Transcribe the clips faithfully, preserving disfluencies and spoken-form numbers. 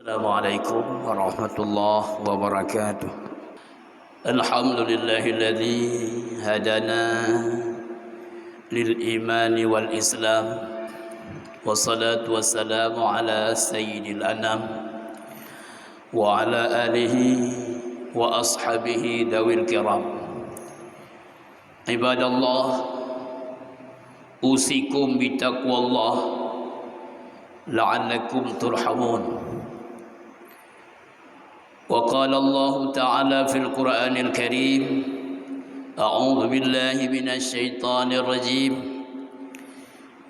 Assalamualaikum warahmatullahi wabarakatuh. Alhamdulillahilladzi hadana lil imani wal islam. Wassalatu wassalamu ala sayyidil anam wa ala alihi wa ashabihi dawil kiram. Ibadallah, usikum bitaqwallah la'allakum turhamun. Wa qala Allahu ta'ala fil Qur'anil Karim, a'udzu billahi minasy syaithanir rajim.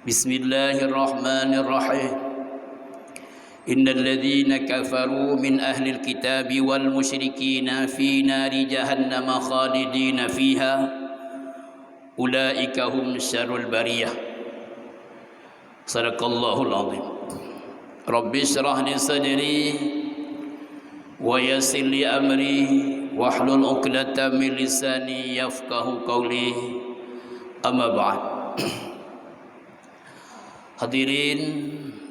Bismillahirrahmanirrahim. Innal ladzina kafaru min ahlil kitabi wal musyrikina fi nari jahannama khalidina fiha, ulaika hum syarrul bariyah. Sadaqallahul azim. Rabbi syrah li sadri wa yassir li amri wahlul 'uqdatam min lisani yafqahu qawli. Amma ba'd. Hadirin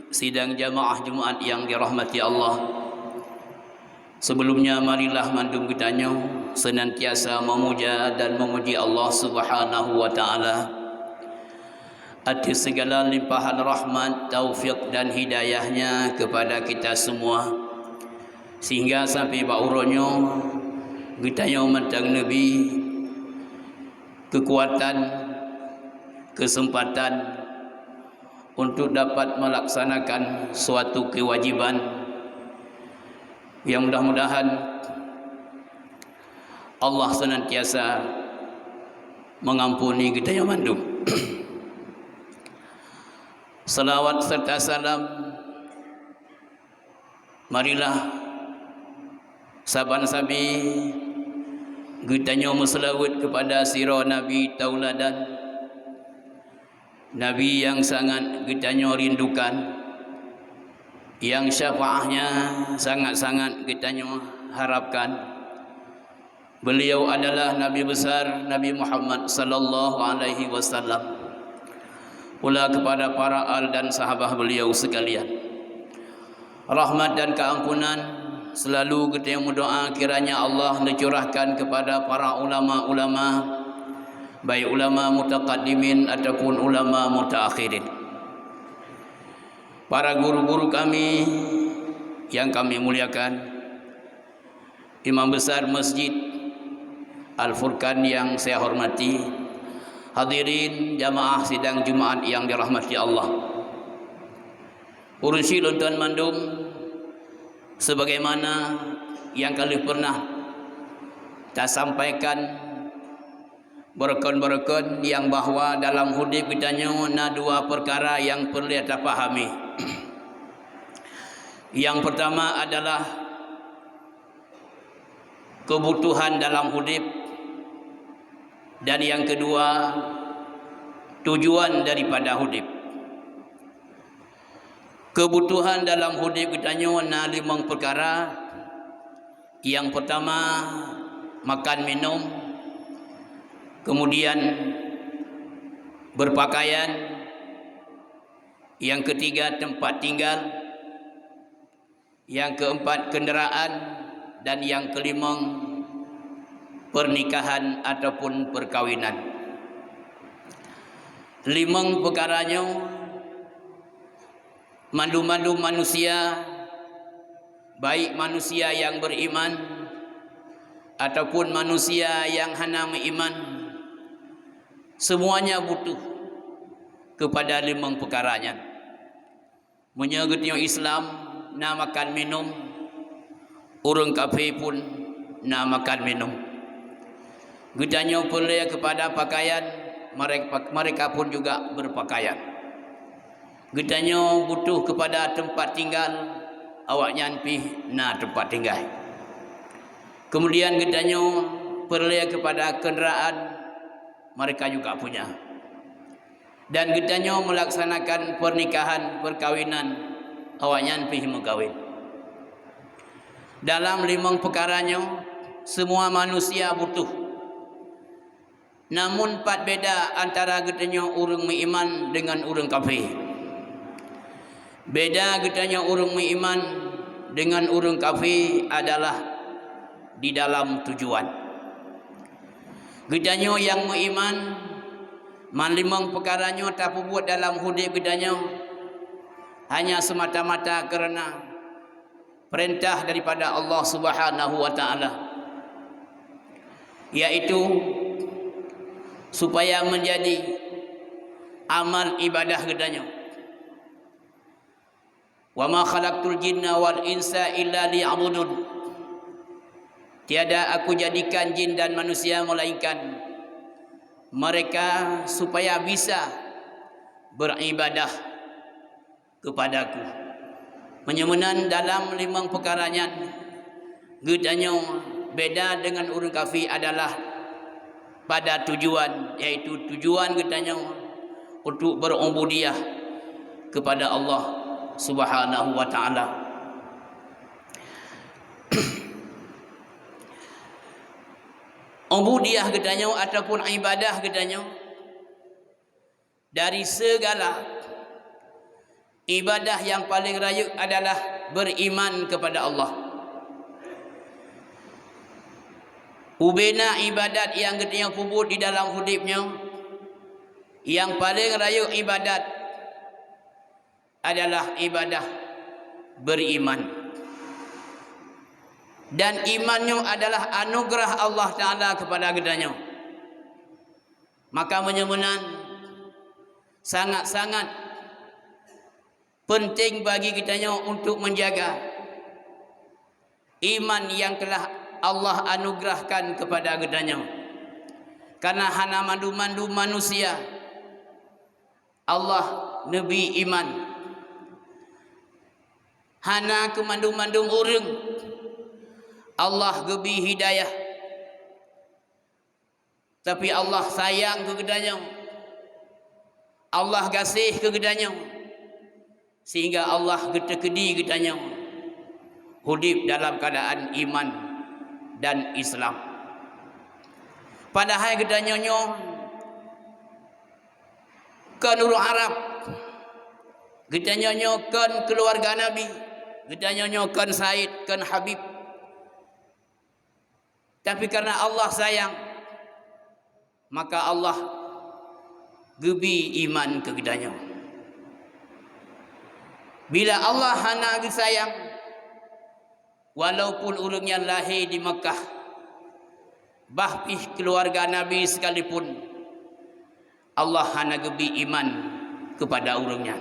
sidang jamaah Jumaat yang dirahmati Allah. Sebelumnya, marilah mandum geutanyoe senantiasa memuja dan memuji Allah Subhanahu wa Ta'ala atas segala limpahan rahmat, taufik dan hidayahnya kepada kita semua, sehingga sampai bak uroe nyoe geutanyoe mantong neubri keukuatan, keuseumpatan, untuk dapat melaksanakan suatu kewajiban yang mudah-mudahan Allah senantiasa mengampuni geutanyoe mandum. Salawat serta salam marilah saban sabe geutanyoe meuseulaweuet keupada sidroe Nabi tauladan, Nabi nyang sangat geutanyoe rindukan, nyang syafaatnya sangat-sangat geutanyoe harapkan. Beliau adalah Nabi besar Nabi Muhammad sallallahu alaihi wasallam, pula kepada para al dan sahabat beliau sekalian. Rahmat dan keampunan selalu geutanyoe meudoa kiranya Allah neucurahkan kepada para ulama-ulama, baik ulama mutaqaddimin ataupun ulama mutaakhirin. Para guru-guru kami yang kami muliakan, Imam Besar Masjid Al-Furqan yang saya hormati, hadirin jamaah sidang Jumaat yang dirahmati Allah. Ureuëng syik lôn tuan mandum, sebagaimana nyang ka lheueh pernah tasampaikan, beureukan-beureukan nyang bahwa dalam udeb geutanyoe na dua peukara nyang peureulée tapahami. Nyang peurtama adalah keubutuhan dalam udeb, dan nyang keudua, tujuan daripada udeb. Keubutuhan dalam udeb geutanyoe na limong peukara. Nyang peurtama, makan minum, keumudian beupakaian, nyang keutiga, teumpat tinggal, nyang keuempat, keundaraan, dan nyang keulimong, peurnikahan ataupun peurkawinan. Limong peukara nyoe, mandum-mandum manusia, baik manusia nyang beuriman ataupun manusia nyang hana meuiman, seumuanya butuh keupada limong peukara nyan. Meunyoe geutanyoe Islam na makan minum, ureuëng kafé pun na makan minum. Geutanyoe peureulée keupada pakaian, merek-, mereka pun juga beupakaian. Geutanyoe butuh keupada teumpat tinggal, awaknyan pih na teumpat tinggai. Keumudian geutanyoe peureulée keupada keundaraan, mereka juga punya. Dan geutanyoe meulaksanakan peurnikahan, peurkawinan, awaknyan pih meukawen. Dalam limong peukara nyoe, seumua manusia butuh. Namun, pat beda antara geutanyoe ureuëng meuiman deungon ureuëng kafé. Beda geutanyoe ureuëng meuiman deungon ureuëng kafé adalah di dalam tujuan. Geutanyoe nyang meuiman, man limong peukara nyoe tapeubuet dalam udeb geutanyoe hanya semata-mata kareuna peurintah daripada Allah Subhanahu wa Ta'ala, yaitu supaya menjadi amal ibadah geutanyoe. "Wa ma khalaqtul jinna wal insa illa liya'budun." Tiada Aku jadikan jin dan manusia melainkan mereka supaya bisa beribadah kepada-Ku. Meunyoe meunan dalam limong peukara nyan, geutanyoe beda deungon ureuëng kafé adalah pada tujuan, yaitu tujuan geutanyoe untuk berubudiyah kepada Allah Subhanahu wa Ta'ala. Ubudiyah geutanyoe ataupun ibadah geutanyoe dari segala ibadah nyang paleng rayeuk adalah beriman kepada Allah. Ubena ibadat nyang geutanyoe peubuet di dalam udeb nyoe, nyang paleng rayeuk ibadat adalah ibadah beriman. Dan iman nyoe adalah anugerah Allah Ta'ala kepada geutanyoe. Maka meunyoe meunan, sangat-sangat penting bagi geutanyoe untuk menjaga iman nyang telah Allah anugerahkan kepada geutanyoe. Karena hana mandum-mandum manusia Allah neubi iman. Hana keu mandum-mandum ureuëng Allah geubi hidayah. Tapi Allah sayang keu geutanyoe. Allah gaséh keu geutanyoe. Sehingga Allah geuteukeudi geutanyoe udeb dalam keuadaan iman dan Islam. Padahai geutanyoe nyoe kon ureuëng Arab. Geutanyoe nyoe kon keuluwarga Nabi. Geutanyoe nyoe kon Said, kon Habib. Tapi karena Allah sayang, maka Allah geubi iman keu geutanyoe. Bila Allah hana geusayang, walaupun ureuëng nyan lahé di Makkah, bah pih keuluwarga Nabi sekalipun, Allah hana geubi iman keupada ureuëng nyan.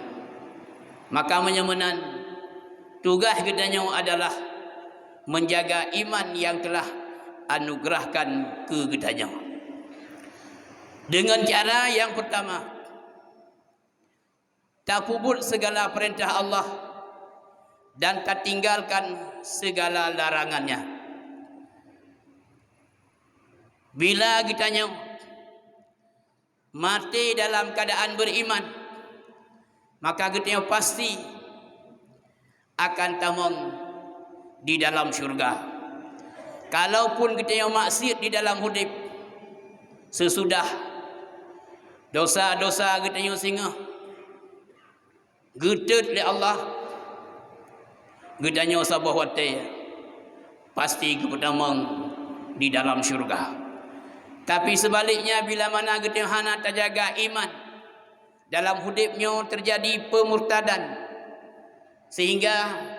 Maka meunyoe meunan, tugaih geutanyoe adalah menjaga iman nyang telah anugerahkan keu geutanyoe. Deungon cara nyang peurtama, tapeubuet segala peurintah Allah dan tatinggalkan segala larangan-Nya. Bila geutanyoe maté dalam keuadaan beriman, maka geutanyoe pasti akan tamong di dalam syurga. Kalaupun geutanyoe maksiet di dalam udeb, sesudah dosa-dosa geutanyoe singoh geutot lé Allah, geutanyoe saboh watée pasti geupeutamong di dalam syurga. Tapi seubaliknya, bila mana geutanyoe hana tajaga iman, dalam udeb nyoe teujadi peumurtadan, sehingga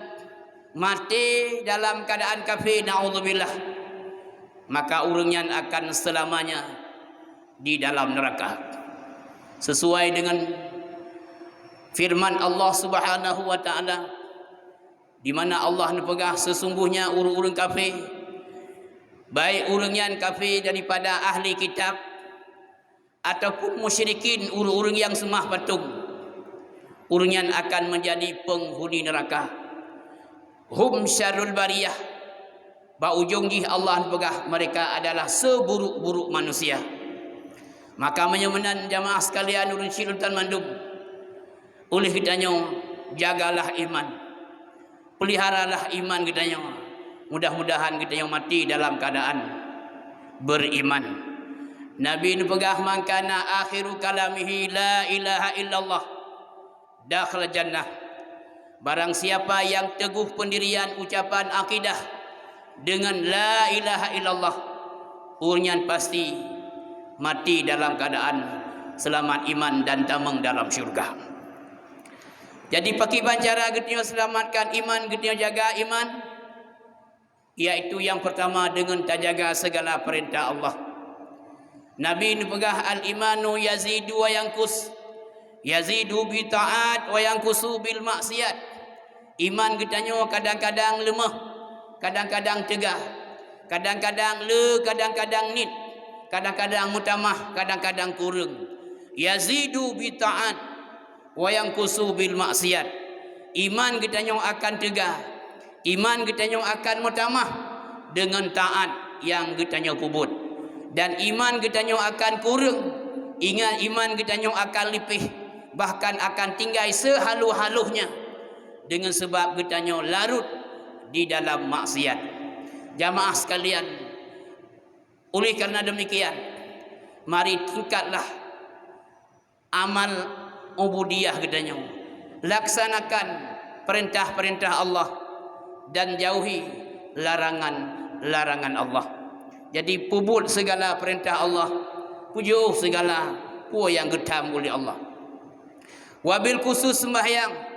maté dalam keuadaan kafé, naudzubillah, maka ureuëng nyan akan seulamanya di dalam neuraka. Sesuai dengan firman Allah Subhanahu wa Ta'ala, di mana Allah neupeugah, "Sesungguhnya ureuëng-ureuëng kafé, baik ureuëng nyan kafé daripada ahli kitab ataupun musyrikin, ureuëng-ureuëng nyang seumah patong, ureuëng nyan akan menjadi penghuni neraka. Hum syarrul bariyah." Bak ujong jih Allah neupeugah, mereka adalah seburuk-buruk manusia. Maka meunyoe meunan, jamaah sekalian, ureuëng syik lôn tan mandum, ulih geutanyoe jagalah iman, peliharalah iman geutanyoe. Mudah-mudahan geutanyoe mati dalam keadaan beriman. Nabi neupeugah, "Man kana akhiru kalamihi la ilaha illallah, dakhala jannah." Barang siapa yang teguh pendirian ucapan akidah dengan la ilaha illallah, ureuëng nyan pasti mati dalam keadaan selamat iman dan tamong dalam syurga. Jadi, pakriban cara geutanyoe selamatkan iman, geutanyoe jaga iman? Yaitu yang pertama dengan tajaga segala perintah Allah. Nabi neupeugah, "Al-imanu yazidu wa yanqus, yazidu bi taat wa yanqusu bil maksiat." Iman geutanyoe kadang-kadang leumoh, kadang-kadang teuga, kadang-kadang le, kadang-kadang niet, kadang-kadang meutamah, kadang-kadang kureueng. Yazidu bi taat wa yanqusu bil maksiat. Iman geutanyoe akan teuga, iman geutanyoe akan meutamah deungon taat nyang geutanyoe peubuet, dan iman geutanyoe akan kureueng, ingat iman geutanyoe akan lipéh, bahkan akan tinggai seuhaloh-haloh nyan deungon sabab geutanyoe larot di dalam maksiat. Jamaah sekalian, oleh karena demikian, mari tingkatlah amal ubudiyah geutanyoe. Laksanakan perintah-perintah Allah dan jauhi larangan-larangan Allah. Jadi, peubuet segala perintah Allah, peujeuoh segala peue nyang geutham uleh Allah. Wabil khusus sembahyang.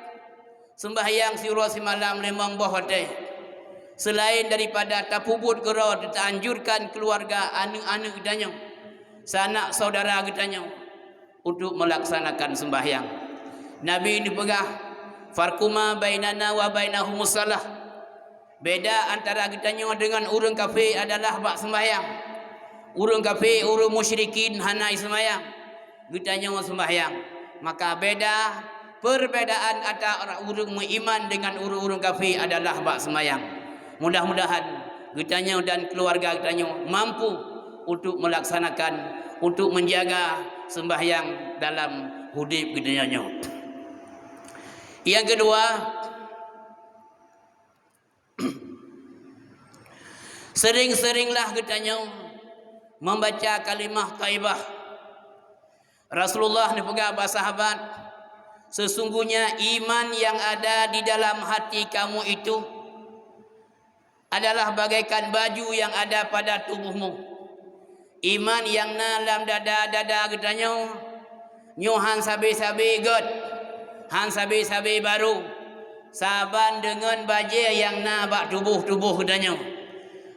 Sembahyang siuroe simalam limong boh watée. Selain daripada tapeubuet keudroe, taanjurkan keuluwarga, aneuëk-aneuëk geutanyoe, sanak saudara geutanyoe, untuk melaksanakan sembahyang. Nabi neupeugah, "Farqu ma bainana wa bainahum shalah." Beda antara geutanyoe deungon ureuëng kafé adalah bak sembahyang. Ureuëng kafé, ureuëng musyrikin hana jisembahyang, geutanyoe sembahyang. Maka beda, perbedaan antara ureuëng meuiman deungon ureuëng-ureuëng kafé adalah bak sembahyang. Mudah-mudahan geutanyoe dan keuluwarga geutanyoe mampu untuk melaksanakan, untuk menjaga sembahyang dalam udeb geutanyoe nyoe. Nyang keudua, sering-seringlah geutanyoe membaca kalimah thaibah. Rasulullah neupeugah bak sahabat, "Sesungguhnya iman yang ada di dalam hati kamu itu adalah bagaikan baju yang ada pada tubuhmu." Iman nyang na lam dada-dada geutanyoe nyoe han sabe-sabe gét, han sabe-sabe barô, saban deungon bajée nyang na bak tuboh-tuboh geutanyoe.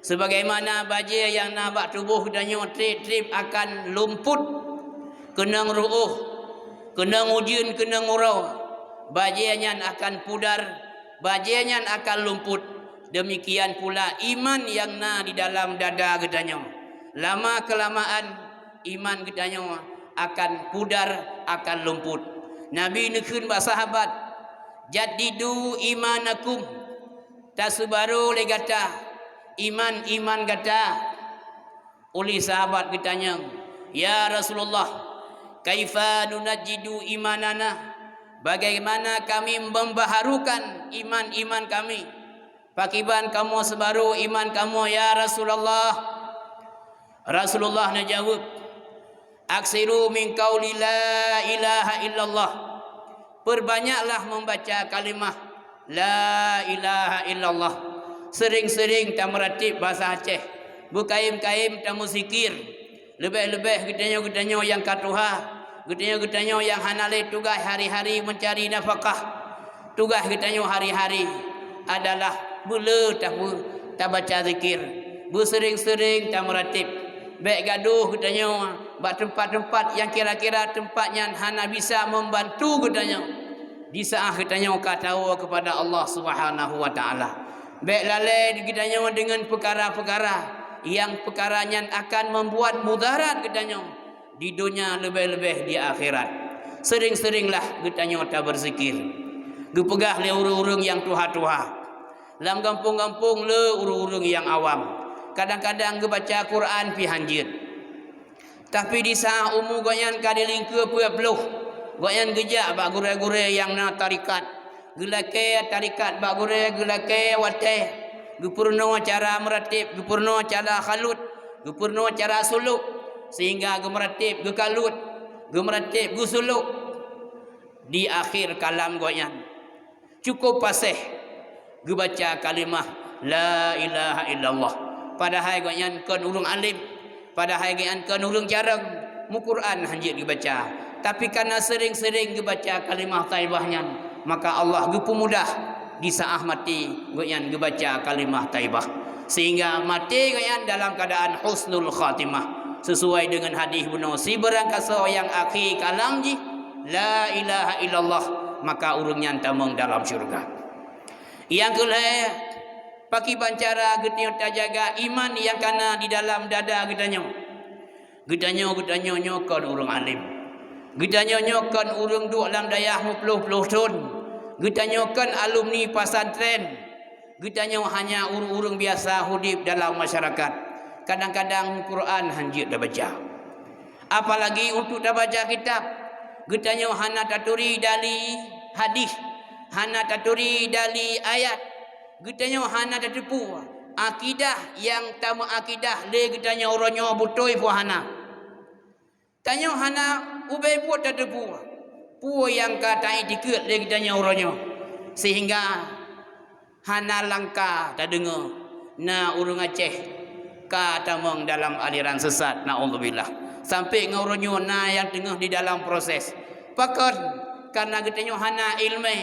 Sebagaimana bajée nyang na bak tuboh geutanyoe treb-treb akan lumpot, keunong ruôh, keunong ujeuen, keunong uroe, bajée nyan akan pudar, bajée nyan akan lumpot. Demikian pula iman nyang na di dalam dada geutanyoe. Lama keulamaan, iman geutanyoe akan pudar, akan lumpot. Nabi neukheun bak sahabat, "Jaddidu imanakum." Taseubarô lé gata iman-iman gata. Ulih sahabat geutanyong, "Ya Rasulullah, kaifa nunajjidu imanana? Bagaimana kami membaharukan iman-iman kami? Pakiban kamoe seubarô iman kamoe, ya Rasulullah?" Rasulullah neujaweueb, "Aksiru min qauli la ilaha illallah." Peubanyaklah membaca kalimah la ilaha illallah. Sering-sering tameuratéb bahasa Aceh. Beukayém-kayém tameusikir. Leubeh-leubeh geutanyoe-geutanyoe nyang ka tuha, geutanyoe-geutanyoe nyang hana lé tugaih hari-hari meucari nafakah. Tugaih geutanyoe hari-hari adalah beule tapeue, tabaca zikir, beuseuring-seuring tameuratéb. Bék gadôh geutanyoe bak teumpat-teumpat nyang kira-kira teumpat nyan hana bisa membantu geutanyoe di saat geutanyoe ka tawoe keupada Allah Subhanahu wa Ta'ala. Bék lalée geutanyoe deungon peukara-peukara nyang peukara nyan akan membuat mudarat geutanyoe di donya leubeh-leubeh di akhirat. Sering-seringlah geutanyoe tabeuzikir. Geupeugah lé ureuëng-ureuëng nyang tuha-tuha, lam gampông-gampông le ureuëng-ureuëng nyang awam, kadang-kadang geubaca Quran pih hanjeuet. Tapi di saat umu gobnyan ka dilingkeue peuet ploh, gobnyan geujak bak gurée-gurée nyang na tarekat. Geulakée tarekat bak gurée, geulakée watée, geupeurunoe cara meuratéb, geupeurunoe cara khalut, geupeurunoe cara sulok, sehingga geumeuratéb geukalut, geumeuratéb geusulok. Di akhir kalam gobnyan, Cukup paséh geubaca kalimah la ilaha illallah. Padahai gobnyan kon ureuëng alim, padahai gobnyan kon ureuëng carông, meuquran hanjeuet geubaca. Tapi kareuna seuring-seuring geubaca kalimah thaibah nyan, maka Allah geupeumudah di saát maté gobnyan geubaca kalimah thaibah. Sehingga maté gobnyan dalam keuadaan husnul khatimah. Sesuai deungon hadis bunoe, sibeurangkasoe nyang akhé kalam jih la ilaha illallah, maka ureuëng nyan tamong dalam syeuruga. Nyang keulhée, pakiban cara geutanyoe tajaga iman nyang kana di dalam dada geutanyoe. Geutanyoe, geutanyoe nyoe kon ureuëng alim. Geutanyoe nyoe kon ureuëng duek lam dayah meuploh-ploh thon. Geutanyoe kon alumni pesantren. Geutanyoe hanya ureuëng-ureuëng biasa udeb dalam masyarakat. Kadang-kadang Quran hanjeuet tabaca. Apalagi untuk tabaca kitab, geutanyoe hana taturi dali hadis, hana taturi dali ayat. Geutanyoe hana tateupeue akidah nyang tameuakidah lé geutanyoe uroe nyoe beutôi peue hana. Tanyoe hana ubé buet tateupeue peue nyang ka taiktikeuet lé geutanyoe uroe nyoe, sehingga hana langka tadeungoe na ureuëng Aceh ka tamong dalam aliran sesat, naudzubillah. Sampai ngon uroe nyoe na nyang teungoh di dalam proses. Pakon? Kareuna geutanyoe hana iéleumé,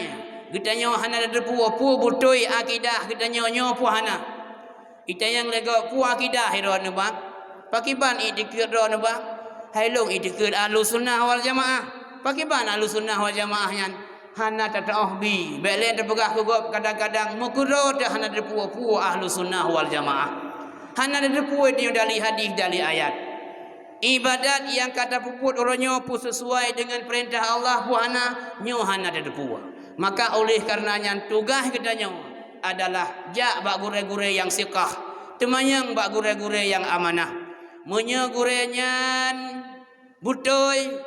geutanyoe hana tateupeue peue beutôi akidah geutanyoe nyoe peue hana. Itanyong lé gob, peue akidah droeneuh bang? Pakiban iktikeuet droeneuh bang? Hai lôn iktikeuet Ahlussunnah wal Jamaah. Pakiban Ahlussunnah wal Jamaah nyan? Hana tateuoh bi. Bék lé tapeugah keu gob kadang-kadang meukeudroe teuh hana tateupeue peue Ahlussunnah wal Jamaah. Hana tateupeue tanyoe dali hadis, dali ayat. Ibadat nyang ka tapeubuet uroe nyoe peue sesuai deungon peurintah Allah peue hana, nyoe hana tateupeue. Maka oleh kareuna nyan tugaih geutanyoe adalah jak bak gurée-gurée nyang siqah, teumanyong bak gurée-gurée nyang amanah. Meunyoe gurée nyan beutôi,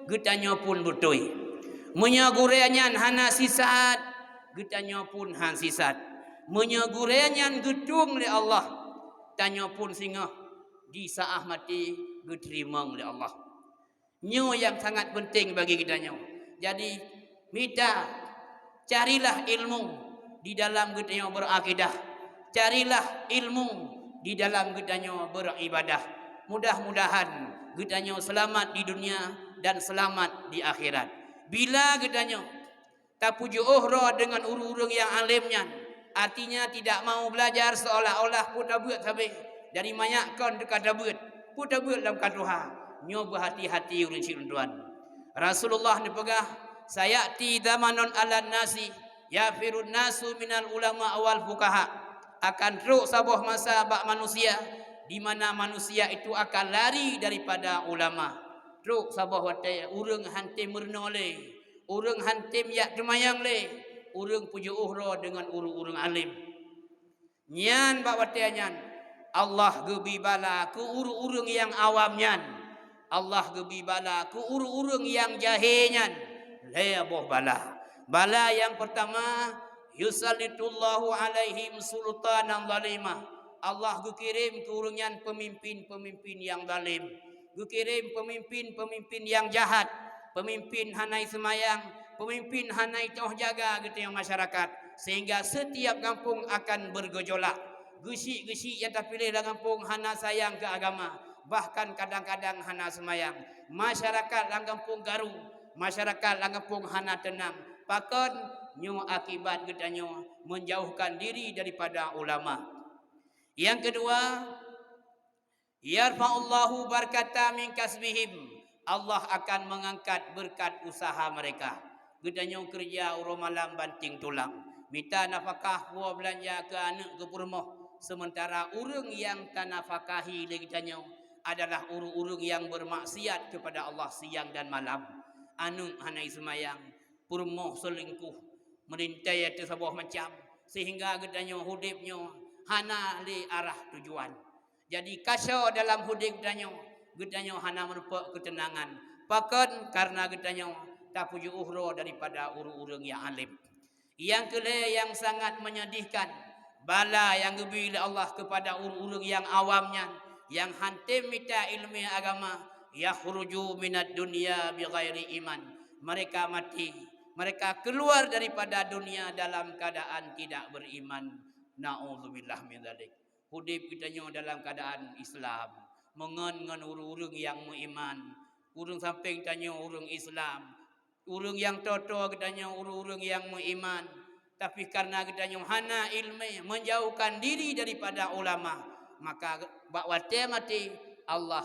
geutanyoe pun beutôi. Meunyoe gurée nyan hana sisat, geutanyoe pun han sisat. Meunyoe gurée nyan geutueng lé Allah, tanyoe pun singoh di saát maté geuteurimong lé Allah. Nyoe nyang sangat peunteng bagi geutanyoe. Jadi, mita, carilah ilmu di dalam geutanyoe beurakidah. Carilah ilmu di dalam geutanyoe beuribadah. Mudah-mudahan geutanyoe seulamat di dunia dan seulamat di akhirat. Bila geutanyoe tapujoh droe deungon ureuëng-ureuëng nyang além nyan, artinya tidak mau belajar, seolah-olah peue tabeuet sabe, dari manyak kon teuka tabeuet, peue tabeuet lam ka tuha. Nyoe beuhati-hati ureuëng syedara. Rasulullah neupeugah, "Sayati zamanun 'alan nasi yafirun nasu minal ulama wal fuqaha." Akan trok saboh masa bak manusia, di mana manusia itu akan lari daripada ulama. Trok saboh watée ureuëng han tem meurunoe lé, ureuëng han tem jak teumayang lé, ureuëng pujoh droe deungon ureuëng-ureuëng além. Nyan bak watée nyan, Allah geubri bala keu ureuëng-ureuëng nyang awam nyan. Allah geubri bala keu ureuëng-ureuëng nyang jahé nyan lhée boh bala. Bala nyang peurtama, "Yusallitullahu 'alaihim sultanan zalima." Allah geukirém keu ureuëng nyan peumimpén-peumimpén nyang zalém. Geukirém peumimpén-peumimpén nyang jahat, peumimpén hana seumayang, peumimpén hana toh jaga geutanyoe masyarakat, sehingga setiap gampông akan bergejolak. Geusyik-geusyik nyang tapiléh lam gampông hana sayang keu agama, bahkan kadang-kadang hana seumayang. Masyarakat lam gampông garu, masyarakat lam gampông hana teunang. Pakon? Nyoe akibat geutanyoe menjauhkan diri daripada ulama. Nyang keudua, "Yarfa'ullahu barakata min kasbihim." Allah akan mengangkat beureukat usaha mereka. Geutanyoe keureuja uroe malam banting tulang, mita nafakah, puwoe beulanja keu aneuëk, keu peurumoh, seumeuntara ureuëng nyang tanafakahi lé geutanyoe adalah ureuëng-ureuëng nyang beurmaksiat keupada Allah siang dan malam. Aneuëk hana seumayang, peurumoh seulingkoh, meulintée ateueh saboh macam, sehingga geutanyoe udeb nyoe hana lé arah tujuan. Jadi, kasoe dalam udeb geutanyoe, geutanyoe hana meurumpok keuteunangan. Pakon? Kareuna geutanyoe tapujoh droe daripada ureuëng-ureuëng nyang além. Nyang keulhée nyang sangat menyedihkan, bala nyang geubri lé Allah keupada ureuëng-ureuëng nyang awam nyan, nyang han tem mita iéleumé agama, "Yakhruju minad dunya bighairi iman." Mereka mati Mereka keluar daripada dunia dalam keadaan tidak beriman. Na'udzubillah min dzalik. Udeb geutanyoe dalam keadaan Islam, meungon ngon ureuëng-ureuëng nyang meuiman. Ureuëng sampéng tanyoe ureuëng Islam, ureuëng nyang toe-toe geutanyoe ureuëng-ureuëng nyang meuiman. Tapi kareuna geutanyoe hana iéleumé, menjauhkan diri daripada ulama, maka bak watée maté Allah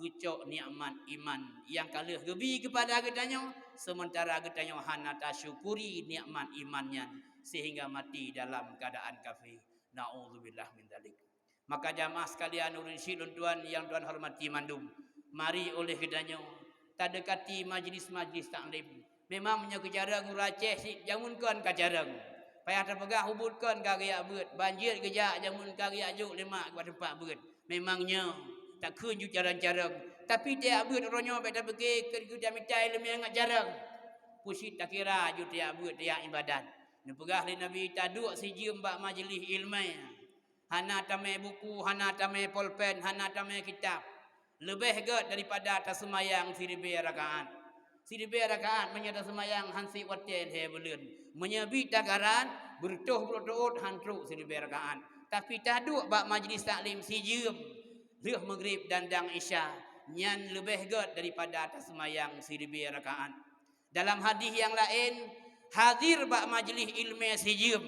geucok nikmat iman nyang ka lheueh geubi keupada geutanyoe, sementara geutanyoe hana tasyukuri nikmat iman nyan, sehingga maté dalam keadaan kafé. Na'udzubillah min dzalik. Maka jamaah sekalian, ureuëng syiek lôn tuan nyang tuan hormati mandum, mari oleh geutanyoe tadekati majlis-majlis taklim. Memang meunyoe keu carông ureuëng Aceh cit jameun kon ka carông. Payah tapeugah ubit kon ka geujak beuet, ban jeuet geujak jameun ka geujak jok lé mak bak teumpat beuet. Memang nyoe takheun ju carông-carông, tapi tajak beuet uroe nyoe bék tapike keu jamita iéleumé ngon carông. Pusit takira ju tajak beuet, tajak iébadat. Neupeugah lé Nabi, taduek sijeuem bak majlis iéleumé. Hana tamé buku, hana tamé polpen, hana tamé kitab. Leubeh gét daripada taseumayang siribée rakaat. Siribée rakaat meunyoe taseumayang han sép watée lhée buleuen. Meunyoe bit tagaran, beureutoh brok teuôt han trok siribée rakaat. Tapi taduek bak majlis taklim sijeuem lheueh Maghrib dan dang Isya, nyan leubeh gét daripada taseumayang siribée rakaat. Dalam hadis nyang laén, hadir bak majlis iéleumé sijeuem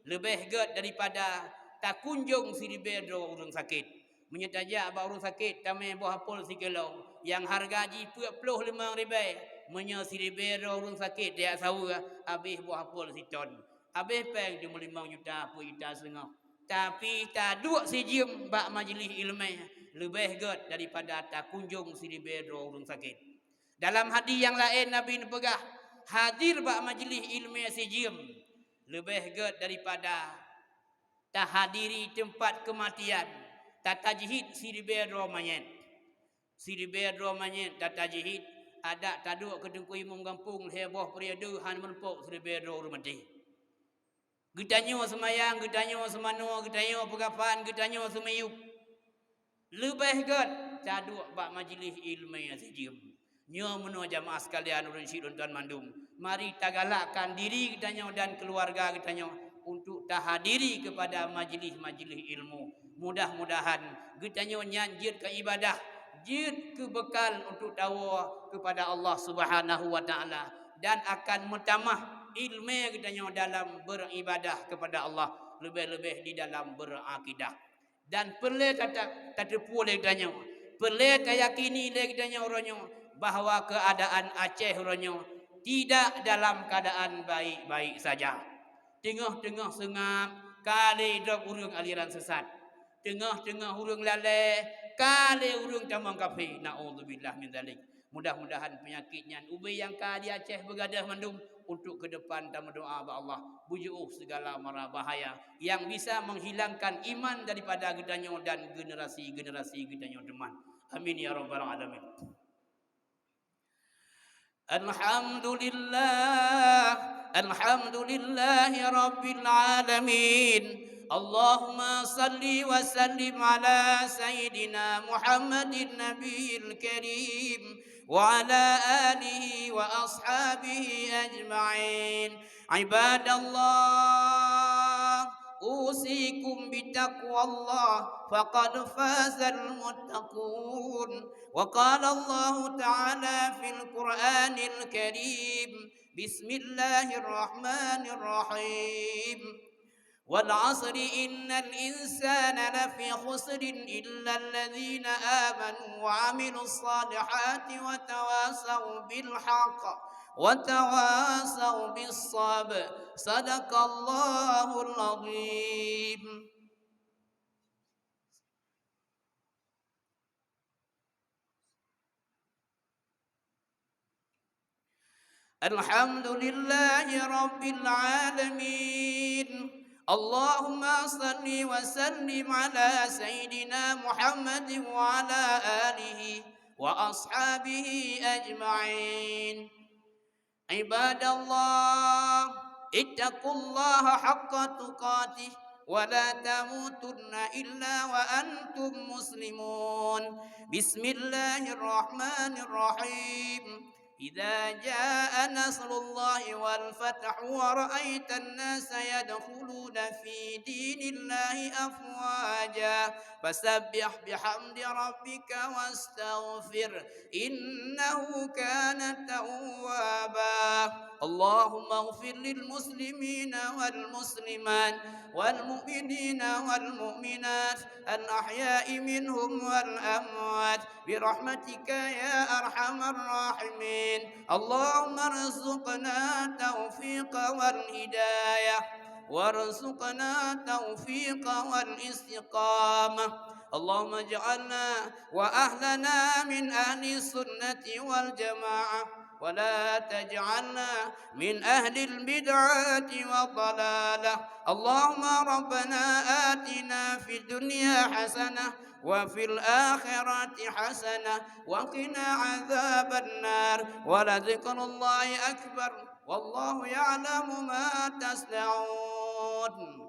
leubeh gét daripada takunjong siribée droe ureuëng sakét. Meunyoe tajak bak ureuëng sakét tamé boh apel sikilo nyang hareuga jih peuet ploh limong ribée, meunyoe siribée droe ureuëng sakét tajak saweue, habéh boh apel siton, habéh péng teuma limong juta, peuet juta seungoh. Tapi taduek sijeuem bak majlis iéleumé leubeh gét daripada takunjong siribée droe ureuëng sakét. Dalam hadis nyang laén Nabi neupeugah, hadir bak majlis iéleumé sijeuem leubeh gét daripada tahadiri teumpat keumatian, tatajhid siribée droe manyét. Siribée droe manyét tatajhid, adak taduek keu teungku imum gampông lhée boh peuriode han meurumpok siribée droe ureuëng maté. Geutanyoe seumayang, geutanyoe seumanoe, geutanyoe peukafan, geutanyoe seumiyueb. Leubeh gét taduek bak majlis iéleumé sijeuem. Nyoe meunoe jamaah sekalian, ureuëng syiek lôn tuan mandum, mari tagalakkan diri geutanyoe dan keuluwarga geutanyoe untuk tahadiri keupada majlis-majlis ilmu. Mudah-mudahan geutanyoe nyan jeuet keu ibadah, jeuet keu beukal untuk tawoe keupada Allah Subhanahu wa Taala, dan akan meutamah iéleumé geutanyoe dalam beuribadah keupada Allah, leubeh-leubeh di dalam beurakidah. Dan peureulée tata-, tateupeue lé geutanyoe, peureulée tayakini lé geutanyoe uroe nyoe bahwa keuadaan Aceh uroe nyoe tidak dalam keadaan baik-baik saja. Teungoh-teungoh seungab ka lé drob ureuëng aliran sesat. Teungoh-teungoh ureuëng lalée ka lé ureuëng tamong kafé. Naudzubillah min dzalik. Mudah-mudahan peunyakét nyan ubé nyang ka di Aceh beugadôh mandum untuk keu depan tameudoá bak Allah, beujiôh sigala mara bahaya nyang bisa menghilangkan iman daripada geutanyoe dan generasi-generasi geutanyoe teuma. Amin ya rabbal alamin. Alhamdulillah, alhamdulillahi rabbil alamin. Allahumma salli wa sallim ala sayyidina Muhammadin nabiyil karim wa ala alihi wa ashabihi ajma'in. Ibadallah, usikum bitaqwallah, faqad fazal muttaqun. Wa qala Allahu ta'ala fil Qur'anil Karim, bismillahirrahmanirrahim. Wal 'asri innal insana lafi khusrin illa alladzina amanu wa 'amilus salihati wa tawasaw bil haqq wa tawasaw bis sabr. Sadaqallahul 'azim. Alhamdulillahi rabbil alamin. Allahumma salli wa sallim ala sayyidina Muhammadin wa ala alihi wa ashabihi ajma'in. Ibadallah, ittaqullaha haqqa tuqatih wa la tamutunna illa wa antum muslimun. Bismillahirrahmanirrahim. إذا جاء نصر الله والفتح ورأيت الناس يدخلون في دين الله أفواجا فسبح بحمد ربك واستغفره إنه كان توابا. اللهم اغفر للمسلمين والمسلمات والمؤمنين والمؤمنات الأحياء منهم والأموات برحمتك يا أرحم الراحمين. اللهم ارزقنا التوفيق والهداية وارزقنا التوفيق والاستقامة. اللهم اجعلنا وأهلنا من أهل السنة والجماعة ولا تجعلنا من أهل البدعة والضلالة. اللهم ربنا آتنا في الدنيا حسنة وفي الآخرة حسنة وقنا عذاب النار ولذكر الله أكبر والله يعلم ما تصنعون.